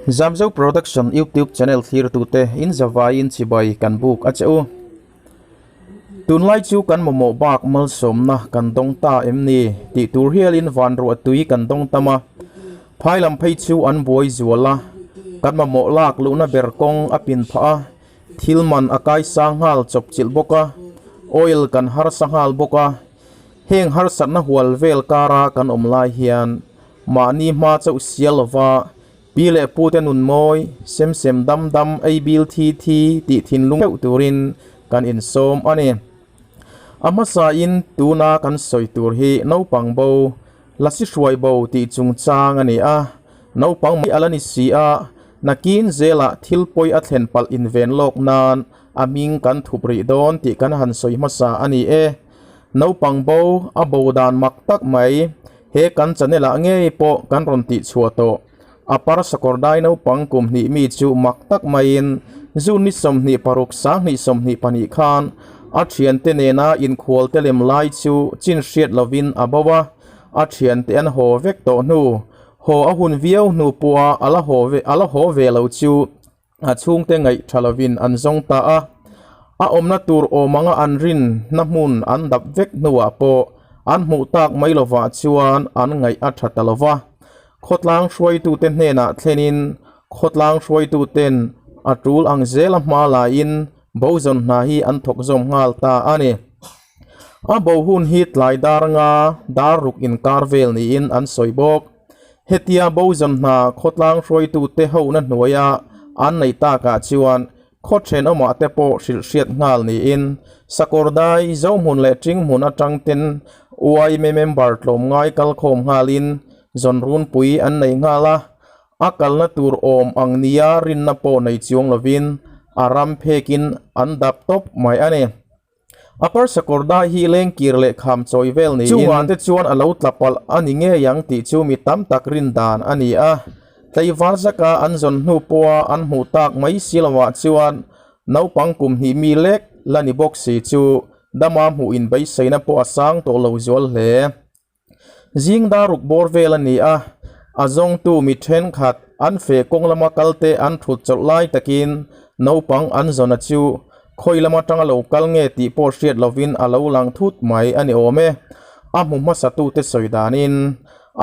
Zamzo Production YouTube channel thlirtute in zavaiin chibai kan buk a che u. Tunlai chu kan mamawh bak malsawmna kan dawng ta em ni tih tur hialin van ruah tui kan dawng tam a. Phai lam phei chu an buai zual a, kan mamawh lak luhna ber kawng a pin phah a, thil man a kai sang nghal chawp chilh bawk a, oil kan harsa nghal bawk a. Heng harsatna hual vel kara kan awm lai hian mahni hma chauh sial lova pi leh pute nun mawi sem sem dam dam ei bil thi thi tih thinlung deuh turin kan insawm a ni. A hmasain tuna kan sawi tur hi naupang bo, lasi hruai bo tih chungchang a ni a, naupang mai a la ni si a, nakin zelah thil pawi a thlen palh inven lawk nan a hming kan thup rih dawn tih kan han sawi hmasa a ni e. Naupang bo a bo dan mak tak mai, he kan channel ah ngei pawh kan rawn tih chhuah tawh. A par sakawr dai naupang kum hnih mi chu mak tak maiin June ni 26 2022 khan a thiante nena inkhual te lem lai chu chin hriat lovin a bo a, a thiante an haw vek tawh hnu, haw a hun viau hnu pawha a la haw ve a la haw ve lo chu a chhungte ngaih tha lovin an zawng ta a, a awmna tur awm anga an rin na hmun an dap vek hnuah pawh an hmuh tak mai lovah chuan an ngaih a tha ta lova. Khawtlang hruaitute hnenah thlenin khawtlang hruaituten a tul ang zela hma laiin bo zawn hna hi an thawk zawm nghal ta a ni. A bo hun hi tlai dar nga dar ruk inkar vel niin an sawi bawk. Hetia bo zawn hna khawtlang hruaitute hona hnuaia an neih takah chuan khaw thenawmah te pawh hrilh hriat nghal niin Sakawrdai, Zohmun leh Ṭinghmun aṭang ten yma member tlawmngai kalkhawm nghalin zawn runpui an nei nghal a, a kalna tur awm ang nia rinna pawh nei chuang lovin a ram phekin an dap tawp mai a ni. A parsa kawr dai hi lengkir leh kham chawi vel niin chungah te chuan a lo tla palh a ni ngei ang tih chu mi tam tak rin dan a ni a. Tlaivar zaka an zawn hnu pawha an hmuh tak mai si lovah chuan naupang kum hnih mi lek la ni bawk si chu dama hmuh inbeisaina pawh a sang tawh lo zual hle. Zing dar ruk bawr vel a ni a, a zawngtu mi thenkhat an feh kawng lama kalte an thut chawlh lai takin naupang an zawna chu khawi lam atanga lo kal nge tih pawh hriat lovin a lo lang thut mai a ni awm e. A hmu hmasatute sawi danin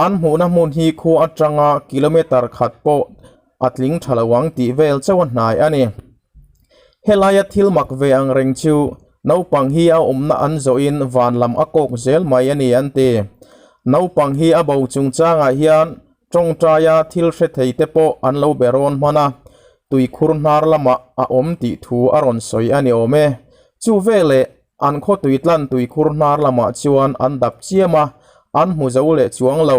an hmuhna hmun hi khua atanga kilometre khat pawh a tling tha lo ang tih vel chauh a hnai a ni. Helaia thil mak ve ang reng chu naupang hi a awmna an zawhin van lam a kawk zel mai a ni an ti. Naupang hi a bo chungchangah hian tawngtaia thil hre thei te pawh an lo be rawn hman a, tuikhur hnar lamah a awm tih thu a rawn sawi a ni awm e. Chu veleh an khaw tuitlan tuikhur hnar lamah chuan an dap chiam a, an hmu zo leh chuang lo.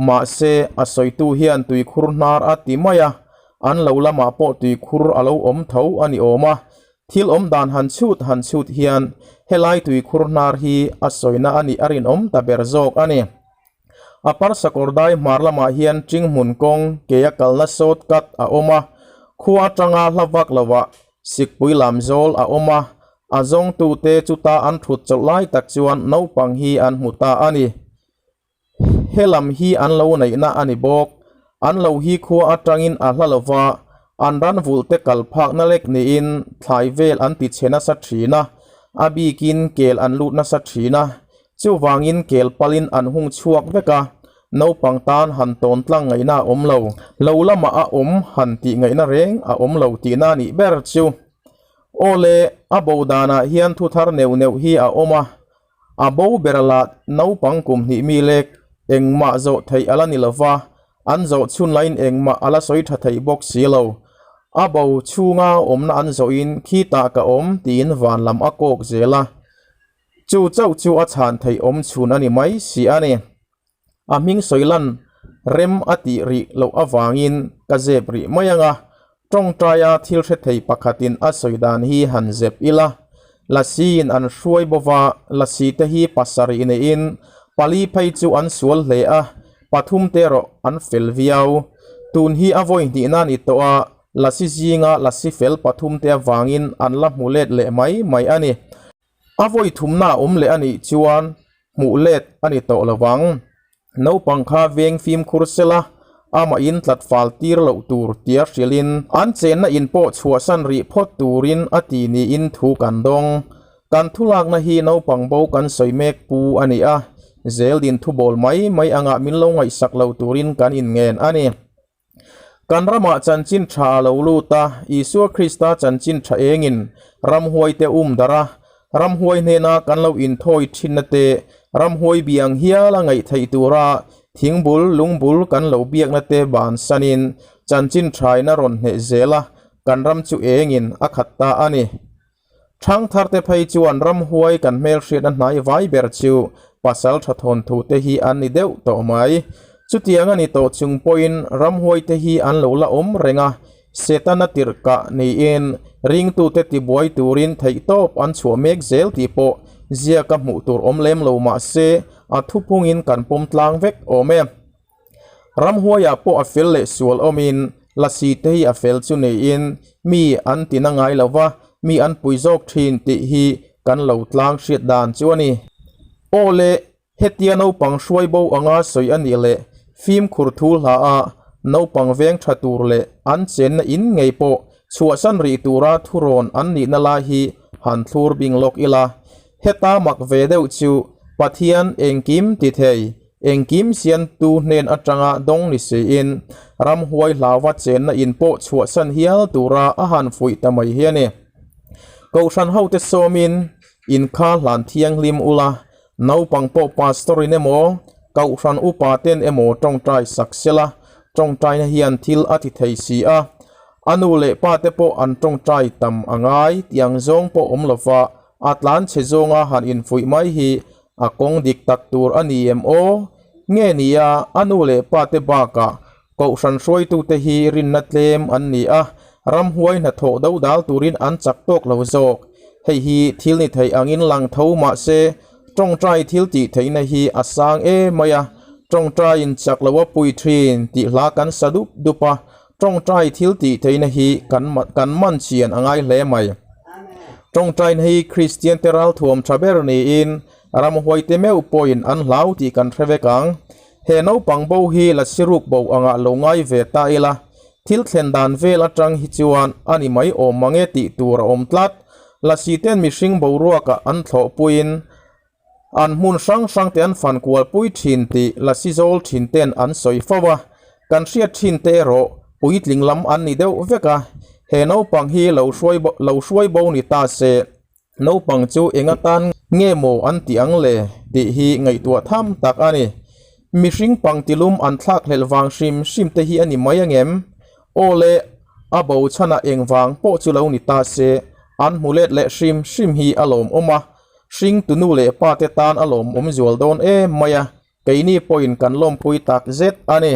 Mahse, a sawitu hian tuikhur hnar a ti mai a, An lo lamah pawh tuikhur a lo awm tho a ni awm a, thil awm dan han chhut han chhut hian helai tuikhur hnar hi a sawina a nih a rinawm ta ber zawk a ni. A parsakawr dai hmar lamah hian Ṭinghmun kawng keia kalna short cut a awm a, khua atanga hla vak lovah Sikpui lam zawl a awm a, a zawngtute chuta an thut chawlh lai tak chuan naupang hi an hmu ta a ni. He lam hi an lo neihna a ni bawk. An lo hi khua atangin a hla lova, an ran vulh te kal phakna lek niin thlai vel an ti chhe nasa thin a, a bikin kel an lut nasa thin a, chuvangin kel palin an hung chhuak vek a, naupang tan han tawn tlang ngaihna a awm lo. Lo lamah a awm han tih ngaihna reng a awm lo tihna a nih ber chu. Awle, a bo danah hian thu thar neuh neuh hi a awm a, A bo ber lah naupang kum hnih mi lek engmah zawh theih a la ni lo va, an zawh chhun laiin engmah a la sawi tha thei bawk si lo. A bo chhunga awmna an zawhin khitah ka awm tiin van lam a kawk zel a, chu chauh chu a chhan theih awm chhun a ni mai si a ni. A hming sawi lan rem a tih rih loh avangin ka zep rih mai ang a, tawngtaia thil hre thei pakhatin a sawi dan hi han zep ila. Lasiin an hruai bawva, lasi te hi pasarih neiin pali phei chu an sual hle a, pathum te erawh an fel viau. Tun hi a vawi hnihna a ni tawh a, lasi zinga lasi fel pathum te avangin an la hmu let leh mai mai a ni. A vawi thumna a awm leh a nih chuan hmuh let a ni tawh lo vang. Naupang kha veng fimkhur sela, Amah in tlat fal tir loh tur tia hrilhin an chenna in pawh chhuahsan rih phawt turin a ti niin thu kan dawng. Kan thulakna hi naupang bo kan sawi mek pu a ni a, zeldin thubawl mai mai angah min lo ngaihsak lo turin kan inngen a ni. Kan ramah chanchin tha a lo lut a, Isua Krista chanchin tha engin ramhuaite um darh a, ramhuai hnena kan lo inthawi thinna te, ramhuai biang hial a ngaih theih tura thingbul, lungbul kan lo biakna te bansanin chanchin thain a rawn hneh zel a, kan ram chu engin a khat ta a ni. Thangtharte phei chuan ramhuai kan hmelhriatna hnai vai ber chu pasal tha thawnthu te hi an ni deuh tawh mai. Chutiang a ni tawh chung pawhin ramhuai te hi an lo la awm reng a, Setana tirhkah niin ringtute tibuai turin theihtawp an chhuah mek zel tih pawh ziaka hmuh tur awm lem lo mah se a thuphungin kan pawm tlang vek awm e. Ramhuaiah pawh a fel leh sual awmin lasi te hi a fel chu niin mi an ti na ngai lo va, mi an pui zawk thin tih hi kan lo tlang hriat dan chu a ni. Aw le, hetia naupang hruai bo anga sawi a nih leh fimkhur thu hla a naupang veng tha tur leh an chenna in ngei pawh chhuahsan rih tura thurawn an nihna lai hi han thlur bing lawk ila. Heta mak ve deuh chu Pathian engkim ti thei Engkim siantu hnen atanga dawng ni siin ramhuai hlauva chenna in pawh chhuahsan hial tura a han fuih ta mai hi a ni. Kohhran hote sawmin inkha hlan thianghlim ula, naupang pawh pastor in emaw, kohhran upa ten emaw tawngtai sak sela, tawngtaina hian thil a ti thei si a, a nu leh pa te pawh an tawngtai tam a ngai tiang zawng pawh awm lova a tlan chhe zawnga han infuih mai hi A kawng dik tak tur a ni em aw? Nge nia, a nu leh pa te bakah Kohhran hruaitute hi rinna tlem an ni a, ramhuai hnathawh do dal turin an chak tawk lo zawk. Hei hi thil ni thei angin lang tho mah se, tawngtai thil tih theihna hi a sang em mai a, tawngtaiin chak lo a pui thin tih hla kan sa dup dup a, tawngtai thil tih theihna hi kan kan man chian a ngai hle mai. Tawngtaina hi Kristian te ralthuam tha ber niin ramhuaite meuh pawhin an hlau tih kan hre vek ang. He naupang bo hi lasi ruk bo angah lo ngai ve ta ila, thil thlen dan vel atang hi chuan a ni mai awm mange tih tur a awm tlat. Lasi ten mihring boruakah an thlawhpuiin An hmun hrang hrang te an fan kual pui thin tih lasi zawl thin ten an sawi fo a, kan hriat thin te erawh puitling lam an ni deuh vek a, he naupang hi lo hruai lo hruai bo ni ta se, naupang chu eng atan nge maw an tih ang le tih hi ngaihtuah tham tak a ni. Mihring pangtilum an thlak hlelh vang hrim hrim te hi a ni mai angem? Aw le, a bo chhanah eng vang pawh chu lo ni ta se, an hmu let leh hrim hrim hi a lawmawm a, Hring tunu leh pa te tan a lawmawm zual dawn em mai a, keini pawhin kan lawmpui tak zet a ni.